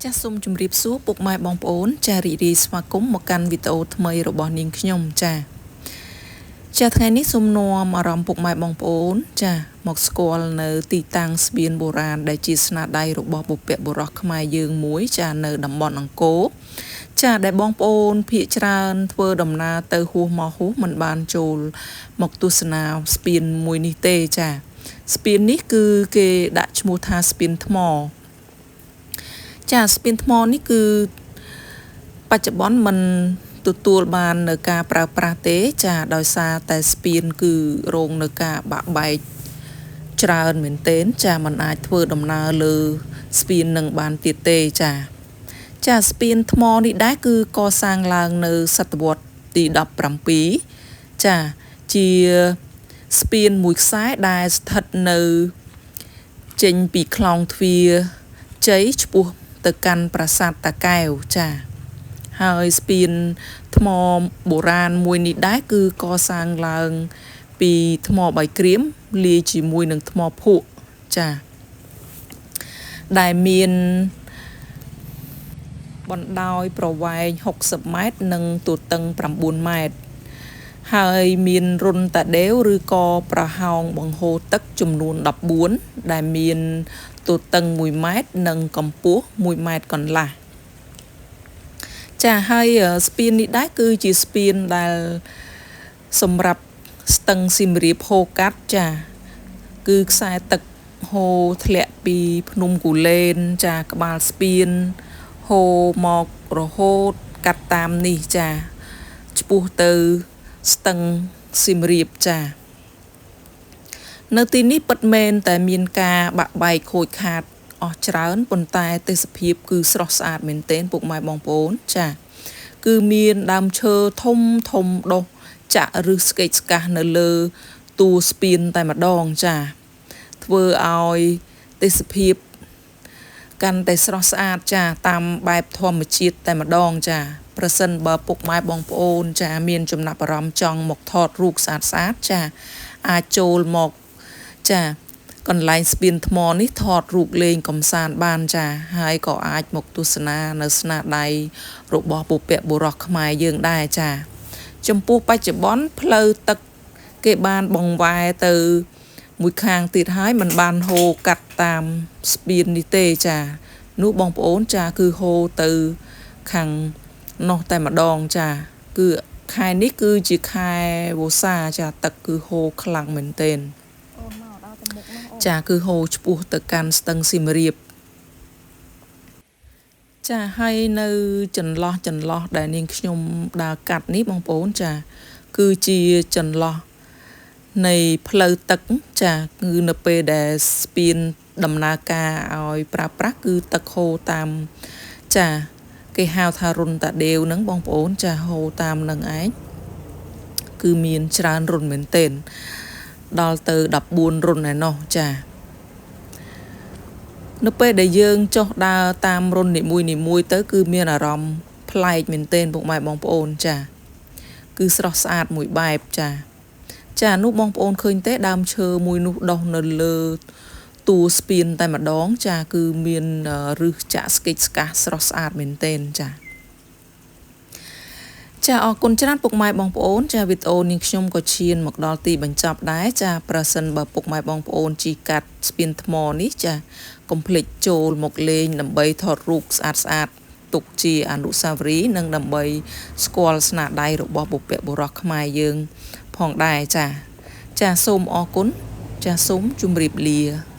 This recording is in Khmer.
ចាសសូមជម្រាបសួរពុកម៉ែបងប្អូនចារីករាយស្វាគមន៍មកកាន់វីដេអូថ្មីរបស់នាងខ្ញុំចាចាថ្ងៃនេះសូមនាំអារម្មណ៍ពុកម៉ែបងប្អូនចាមកស្គាល់នៅទីតាំងស្ពានបុរាណដែលជាស្នាដៃរបស់បុព្វបុរសខ្មែរយើងមួយចានៅតំបន់អង្គរចាដែលបងប្អូនភាគច្រើនធ្វើដំណើរទៅហួសមកហួសមិនបានចូលមកទស្សនាស្ពានមួយនេះទេចាស្ពាននេះគឺគេដាក់ឈ្មោះថាស្ពានថ្មចាស្ពានថ្មនេះគឺបច្ចុប្បន្នមិនទទួលបាននៅការប្រើប្រាស់ទេចាដោយសារតែស្ពានគឺរងនៅការបាក់បែកច្រើនមែនទែនចាมันអាចធ្វើដំណើរលើស្ពាននឹងបានទៀតទេចាចាស្ពានថ្មនេះដែរគឺកសាងឡើងនៅសតវត្សទី17ចាជាស្ពានមួយខ្សែដែលស្ថិតនៅចេញពីខ្លោងទ្វារជ័យឆ្ពោះទៅកាន់ប្រាសាទតាកែវចាហើយស្ពានថ្មបុរាណមួយនេះដែរគឺកសាងឡើងពីថ្មបាយក្រៀមលាយជាមួយនឹងថ្មភក់ចាដែលមានបណ្ដោយប្រវែង60ម៉ែត្រនិងទទឹង9ម៉ែត្រហើយមានរុនតាដេវឬក៏ប្រហោងបង្ហូរទឹកចំនួន14ដែលមានទទឹង1ម៉ែត្រនិងកម្ពស់1ម៉ែត្រកន្លះចាហើយស្ពាននេះដែរគឺជាស្ពានដែលសម្រាប់ស្ទឹងសៀមរាបហូរកាត់ចាគឺខ្សែទឹកហូរធ្លាក់ពីភ្នំគូលែនចាក្បាលស្ពានហូរមករហូតកាត់តាមនេះចាឆ្ពោះទៅស្ទឹងសៀមរាបចានៅទីនេះពិតមែនតែមានការបាក់បែកខូចខាតអស់ច្រើនប៉ុន្តែទេសភាពគឺស្រស់ស្អាតមែនទែនពុកម៉ែបងប្អូនចាគឺមានដើមឈើធំធំដុះចាក់ឫសស្កេកស្កាសនៅលើតួស្ពានតែម្ដងចាធ្វើឲ្យទេសភាពកាន់តែស្រស់ស្អាតចាតាមបែបធម្មជាតិតែម្ដងចាប្រសិនបើពុកម៉ែបងប្អូនចាមានចំណាប់អារម្មណ៍ចង់មកថតរូបស្អាតស្អាតចាអាចចូលមកចាកន្លែងស្ពានថ្មនេះថតរូបលេងកំសាន្តបានចាហើយក៏អាចមកទស្សនានៅស្នាដៃរបស់បុព្វបុរសខ្មែរយើងដែរចាចំពោះបច្ចុប្បន្នផ្លូវទឹកគេបានបង្វែរទៅមួយខាងទៀតហើយมันបានហូរកាត់តាមស្ពាននេះទេចានោះបងប្អូនចាគឺហូរទៅខាងនោះតែម្ដងចាគឺខែនេះគឺជាខែវស្សាចាទឹកគឺហូរខ្លាំងមែនទែនចាគឺហូរឆ្ពោះទៅកាន់ស្ទឹងសៀមរាបចាហើយនៅចន្លោះដែលនាងខ្ញុំដើរកាត់នេះបងប្អូនចាគឺជាចន្លោះនៃផ្លូវទឹកចាគឺនៅពេលដែលស្ពានដំណើរការឲ្យប្រើប្រាស់គឺទឹកហូរតាមចាគេហៅថារុនតាដេវហ្នឹងបងប្អូនចាហូរតាមនឹងឯងគឺមានច្រើនរុនមែនទែនដល់ទៅ14រុនឯណោះចានៅពេលដែលយើងចុះដើរតាមរុននីមួយៗទៅគឺមានអារម្មណ៍ប្លែកមែនទែនពុកម៉ែបងប្អូនចាគឺស្រស់ស្អាតមួយបែបចាចានោះបងប្អូនឃើញទេដើមឈើមួយនោះដុះនៅលើតួស្ពានតែម្ដងចាគឺមានឫសចាក់ស្កេចស្កាសស្រស់ស្អាតមែនទែនចាចាអរគុណច្រើនពុកម៉ែបងប្អូនចាវីដេអូនេះខ្ញុំក៏ឈានមកដល់ទីបញ្ចប់ដែរចាប្រសិនបើពុកម៉ែបងប្អូនជិះកាត់ស្ពានថ្មនេះចាកុំភ្លេចចូលមកលេងដើម្បីថតរូបស្អាតស្អាតទុកជាអនុស្សាវរីយ៍និងដើម្បីស្គាល់ស្នាដៃរបស់បុព្វបុរសខ្មែរយើងផងដែរចាចាសូមអរគុណចាសូមជម្រាបលា។